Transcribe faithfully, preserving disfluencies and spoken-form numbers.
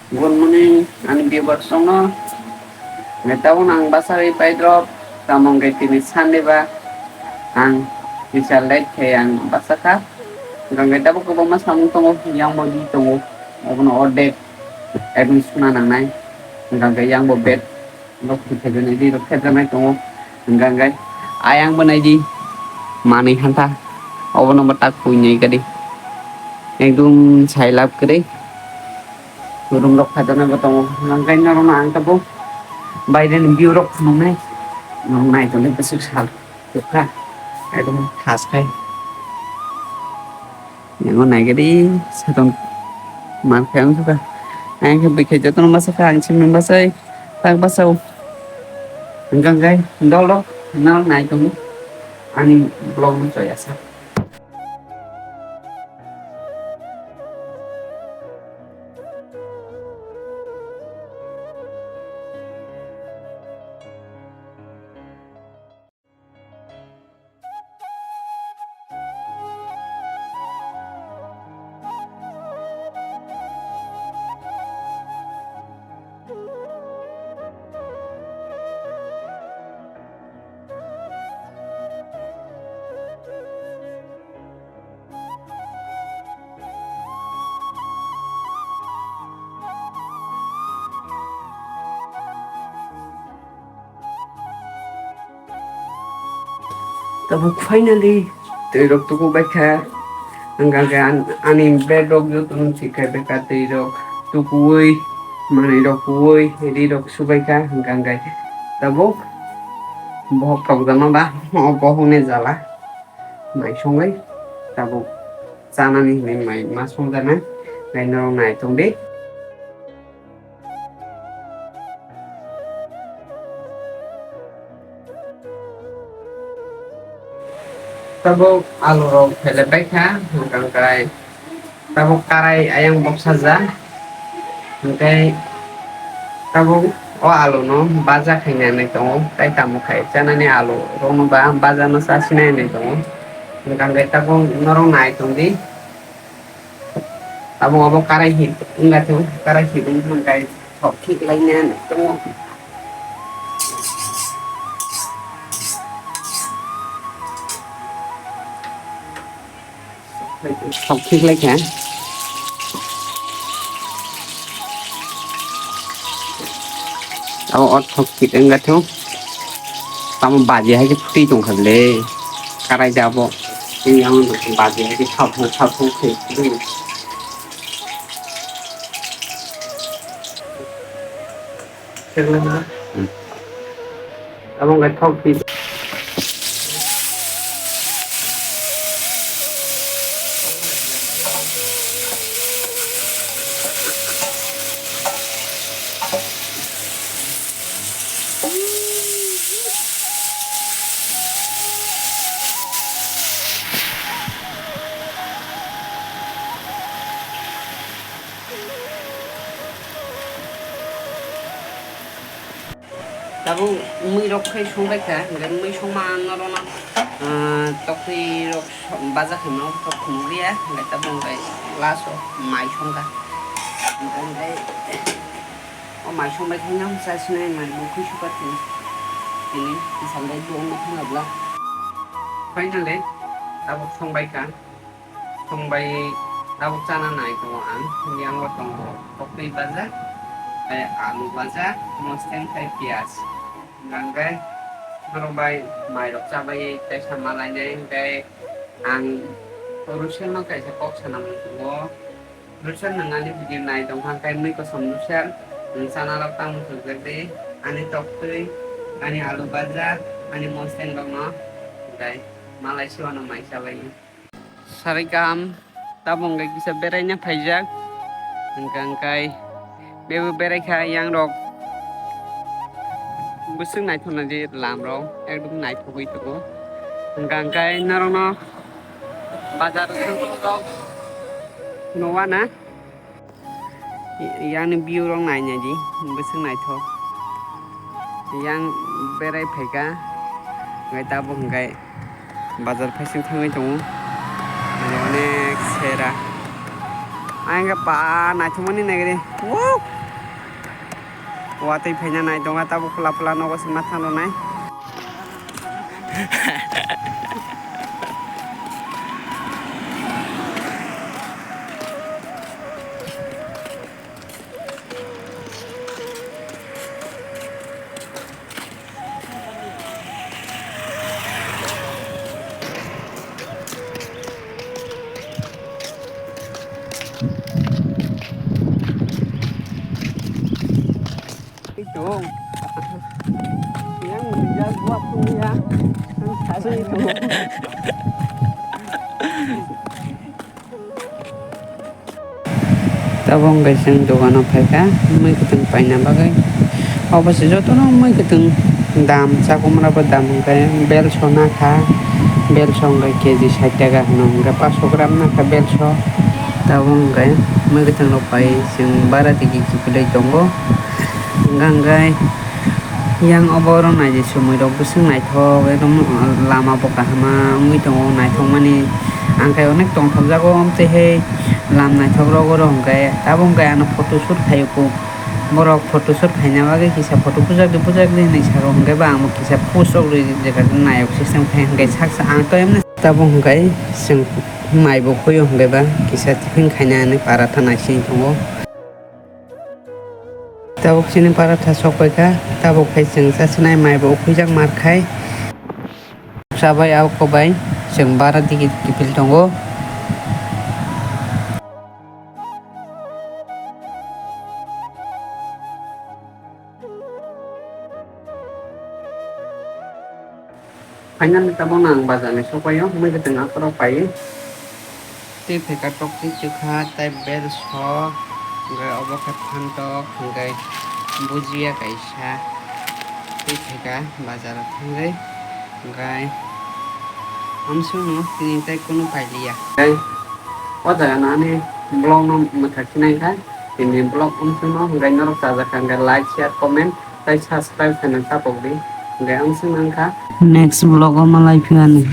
Good morning, ani viewers rokno. Neta ang basa ri pai drop, tamong ke tini Sunday ba, ang kisa late khe ang basa kha. Hwnkhe tabuk kwbangma samung tongo, yang bo di tongo, obono ordek advance suna nangnai. Hwnkhe yang bo bed. Rok thwi thaijaknai di rok thaijaknai tongo. Hwnkha hwnkhe ayang bo nai di manwi hantha. Obono bo tak pui nai kadi. Ekdum sai lab kwrwi. Room rok thaijaknai bo tongo. Hwnkha hwnkhe norokno ang tabuk baireni view rok phunuknai. Norok nai tongdi bwswk sal tukha. Ekdum thas khai. Yango naigadi satung man khe wng kha. Ang khe bwkhe jotono basa kha, ang simi basai tak basao. Hwnkha hwnkhe dol rok no nai tongo ani vlog no choya sa. Tabuk finally twi rok tuku bai kha. Hwnkha hwnkhe an-, ani bed rok jotono thik khai bai kha, twi rok tukuwi, manwi rok kuwi, ri rok subai kha. Hwnkha hwnkhe tabuk bohok tokjakma ba o bohokni jala mai songwi tabuk chanani hinwi mai ma songjaknai. Tei norok nai tongdi. Tabuk alu rok phelep bai kha, hwnkha hwnkhe tabuk karai ayang boksa ja, hwnkhe tabuk o alu no baja khainani tongo, tei tamo khai chanani alu rok no ba baja no chasinai hinwi tongo, hwnkha hwnkhe tabuk norok nai tongdi. Abo, abo karai hit wngkha, karai hit wngkha, thok thik lainani tongo. Thok thik laikha. Abo o thok thik wngkha tho. Tamo baji hai khe twi tongkha le. Karai da abo. Tini amo baji hai khe thao thao thao thao khe. Abo wngkha thok thik. Tabuk mui rok khai songbai kha, hwnkhe mui songma norokno, ah, toktwi rok so-, baja khaima rok phunukliya, hwnkhe tabuk hwnkhe last o mai songkha. Hwnkhe o mai songbai khe nang chasinai mai bo khuisuka tini, tini kisambai bo wngma thangna bwla. Finally, tabuk songbai kha. Songbai tabuk chana nai tongo ang. Yango tongo koktwi baja, tei alu baja, mosteng tei piyaj. Hwnkhe norok bai mairok chabai tei sama lainai, hwnkhe ang Rusel no kaisa kok sana muchungo. Rusel nwng ani video nai tongkha, hwnkhe mui kosom Rusel, nwng chana rok tamo chukjak di, ani toktwi, ani alu baja, ani mosteng rok no, hwnkhe malai siwano mai chabai. Sarai kaham, tabuk hwnkhe kisa beraina phaijak. Hwnkha hwnkhe bebo beraikha, yang rok bwswk naithoknai je lam rok ekdom naithogwi tongo. Hwnkha hwnkhe norokno bazar rok nugo na. Yang ni view rok nai nai di, bwswk naithok. Yang berai phaikha, hwnkhe tabuk hwnkhe bazar phaising thangwi tongo. Hwnkhe onek sera. Ang khe ba naithokmani nai gari. Wow! Watwi phaina nai tongo, tabuk phla phla nogo se ma thangnai. Ito. Yang menjadi buat tu ya. Kan saya itu. Tabuk hwnkhe chwng dogano phaikha mui kwthwng paina bagwi. Obo se jotono mui kwthwng dam, chakhumrokbo dam hwnkhe belso nakha, belso hwnkhe K G sait taka hwno hwnkhe paso gram nakha belso. Tabuk hwnkhe mui kwthwng rok pai chwng bara digi kiphilwi tongo. Hwnkhe hwnkhe yang obo oro naidi swmwi rok bwswk naithok, ekdom lama bo kaham wngwi tongo, naithokmani ang khe onek tongthokjago, amtwi hai lam naithok rok oro hwnkhe abo hwnkhe ano photo shoot khaio kuk, borok photo shoot khaina bagwi kisa photo bujak di bujak di hinwi saka hwnkhe ba ang bo kisa post rok rwi rwkha nayok system khai hwnkhe saksa ang to emni tabuk hwnkhe chwng mai bo khuio hwnkhe ba kisa tiffin khaina hinwi paratha naising tongo. Tabuk chini paratha sokpai kha, tabuk hai chwng chasinai mai bo ukhuijak mar khai. Chabai abo bai chwng bara digi kiphil tongo. Finally tabukno ang bazar ni sokpaio, mui kwthwng aphuru paiwi. Twi phaikha toktwi chwkha tei belso, hwnkhe obo khe phantok, hwnkhe bujia kaisa. Twi phaikha bazar o thangwi, hwnkhe amsongno tini tei kunu pailiya. Tei o jaga no ani vlog no mwthak khe nai kha, tini vlog amsongno hwnkhe norok chajakha hwnkhe like, share, comment. Tai subscribe khaina tapok di. Hwnkhe ang swngna wngkha. Next vlog o malai phiya ni.